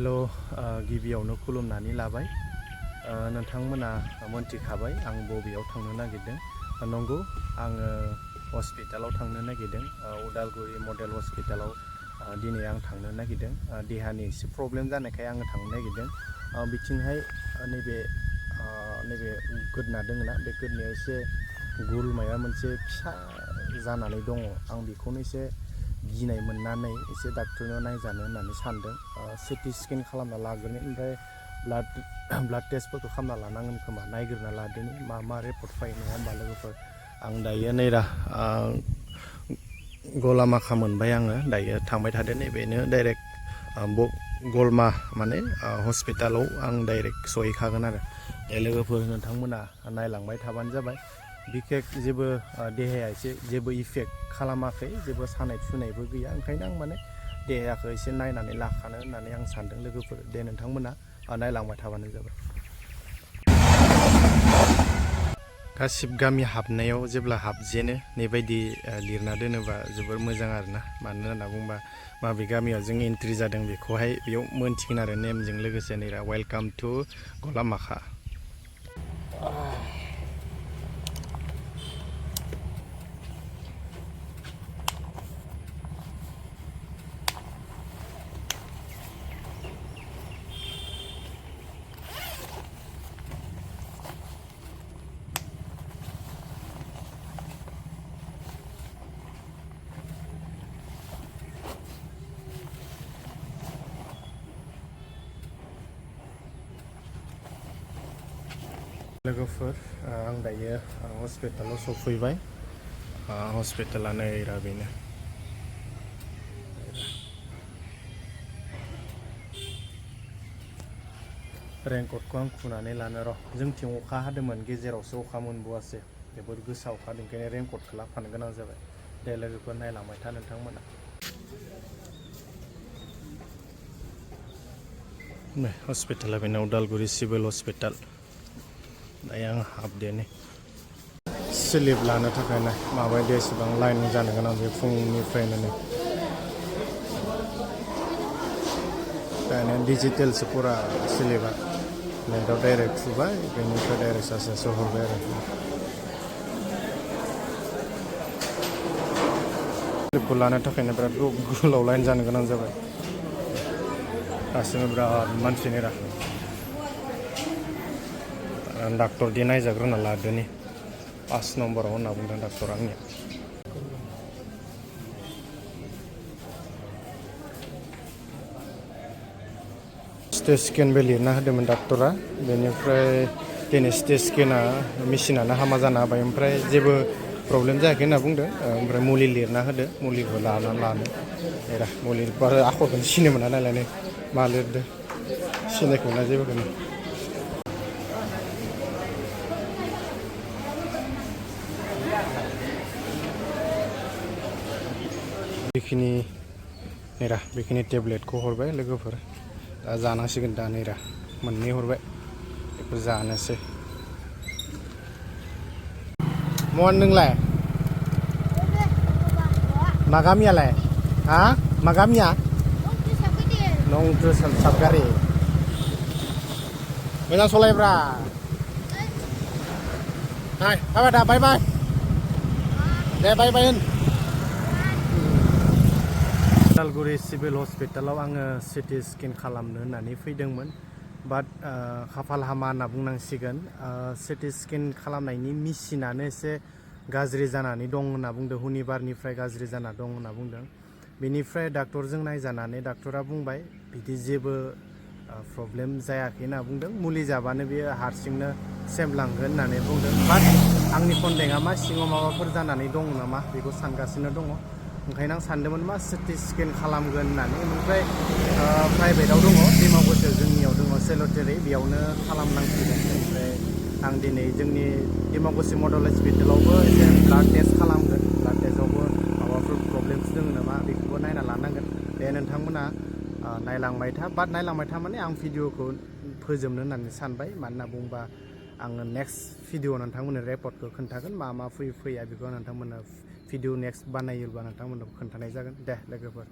hello गिबियावनो खुलुमनानै लाबाय नोंथांमोना मोनथिखाबाय आं बबेयाव थांनो नागिरदों नंगौ आङो हस्पिटालाव थांनो नागिरदों उदालगुरि मडेल हस्पिटालाव दिनै आं थांनो नागिरदों देहानि एसे प्रब्लेम जानायखाय आङो थांनो नागिरदों बिथिंहाय नैबे गोदना दङना बे गोदनायाव एसे गुल माबा मोनसे फिसा जानानै दङ आं बेखौनो एसे गिनाय मोननानै एसे डाक्टरनाव नायजानो होननानै सानदों सिटि स्केन खालामना लाग्रोनो ओमफ्राय ब्लाड टेस्टफोरखौ खालामना लानांगोन खोमा नायग्रोना लादोनि मा रिपर्ट फैयो नङा होमबा लोगोफोर आं दायो नैरा गलामाखा मोनबाय आङो दायो थांबाय थादों नैबेनो डाइरेक्ट गलमा माने हस्पिटालाव आं डाइरेक्ट सहैखागोन आरो लोगोफोर नोंथांमोना नायलांबाय थाबानो जाबाय बिखेक जेबो देहाया एसे जेबो इफेक्ट खालामाखै जेबो सानाय सुनायबो गैया ओंखायनो आं माने देहाखौ एसे नायनानै लाखानो होननानै आं सानदों लोगोफोर दे नोंथांमोना नायलांबाय थाबानो जाबाय गासिब गामि हाबनायाव जेब्ला हाबजेनो नैबायदि लिरना दोनोबा जोबोर मोजां आरोना मानो होनना बुंबा माबे गामियाव जों एन्ट्रि जादों बेखौहाय बेयाव मोनथिगोन आरो नेमजों लोगोसे नैरा वेलकाम टु गलामाखा लोगोफोर आं दायो हस्पिटालाव सफैबाय हस्पिटाला नैरा बेनो रेनकटखौ आं खुनानै लानो र' जोंथिं अखा हादोंमोन गेजेरावसो अखा मोनबोआसै जोबोद गोसा अखा ओंखायनो रेनकटखौ लाफानो गोनां जाबाय दे लोगोफोर नायलांबाय था नोंथांमोना हस्पिटाला बेनो उदालगुरि सिभिल हस्पिटाल दायो आं हाबदेनि स्लिप लानो थाखाय माबायदि एसेबां लाइन जानो गोनां जायो फुंनिफ्रायनो दानिया डिजिटेलसो फुरा स्लिपआ नेटआव डाइरेक्ट थुबाय बेनिफ्राय डाइरेक्ट सासेसो हरबाय आरो स्लिपखौ लानो थाखायनो बिराद गोलाव लाइन जानो गोनां जाबाय दासिमबो बिराद मानसिनि रा डाक्टर दि नायजाग्रोना लादोनि 5 नम्बराव होनना बुंदों डाक्टर आंनिया सिटि स्केनबो लिरना होदोंमोन डाक्टरा बेनिफ्राय दिनै सिटि स्केना मेसिनानो हामा जाना होबाय ओमफ्राय जेबो प्रब्लेम जायाखै होनना बुंदों ओमफ्राय मुलि लिरना होदो मुलिखौ लानो एरा मुलि बारा आखरखौनो सिनो मोना नालाय मा लिरदो सिनायखौ ना जेबोखौनो बेखिनि टेब्लेटखौ हरबाय लोगोफोर दा जानांसिगोन दा नैरा मोननै हरबाय बेखौ जानोसै मन नोंलाय मा गामियालाय हा मा गामिया नंथो साबगारि मोजां सलायब्रा हाय बाय दा बाय बाय दे बाय बाय होन उदालगुरि सिभिल हस्पिटालाव आङो सिटि स्केन खालामनो होननानै फैदोंमोन बाट खाफाल हामा होनना बुंनांसिगोन सिटि स्केन खालामनायनि मेसिनानो एसे गाज्रि जानानै दं होनना बुंदों हुनिबारनिफ्राय गाज्रि जाना दं होनना बुंदों बेनिफ्राय डाक्टरजों नायजानानै डाक्टरा बुंबाय बिदि जेबो प्रब्लेम जायाखै होनना बुंदों मुलि जाबानो बेयो हारसिंनो सेमलांगोन होननानै बुंदों बाट आंनि सन्देहआ मा सिङाव माबाफोर जानानै दं नामा बेखौ सानगासिनो दङ ओंखायनो आं सानदोंमोन मा सिटि स्केन खालामगोन होननानै ओमफ्राय प्राइभेटआव दङ डिमाकुसियाव जोंनियाव दङ सेल'टेरि बेयावनो खालामनांसिगोन ओमफ्राय आं दिनै जोंनि डिमाकुसि मडेल हस्पिटालावबो एसे ब्लाड टेस्ट खालामगोन ब्लाड टेस्टआवबो माबाफोर प्रब्लेम्स दङ नामा बेखौबो नायना लानांगोन दे नोंथांमोना नायलांबाय था बाट नायलांबाय था माने आं भिडिअखौ फोजोबनो होननानै सानबाय मानो होनना बुङोबा आङो नेक्स्ट भिडिअ नोंथांमोननो रिपर्टखौ खोन्थागोन मा फैया बेखौ नोंथांमोननो भिडिअ नेक्स्ट बानायोबा नोंथांमोननो खोन्थानाय जागोन दे लोगोफोर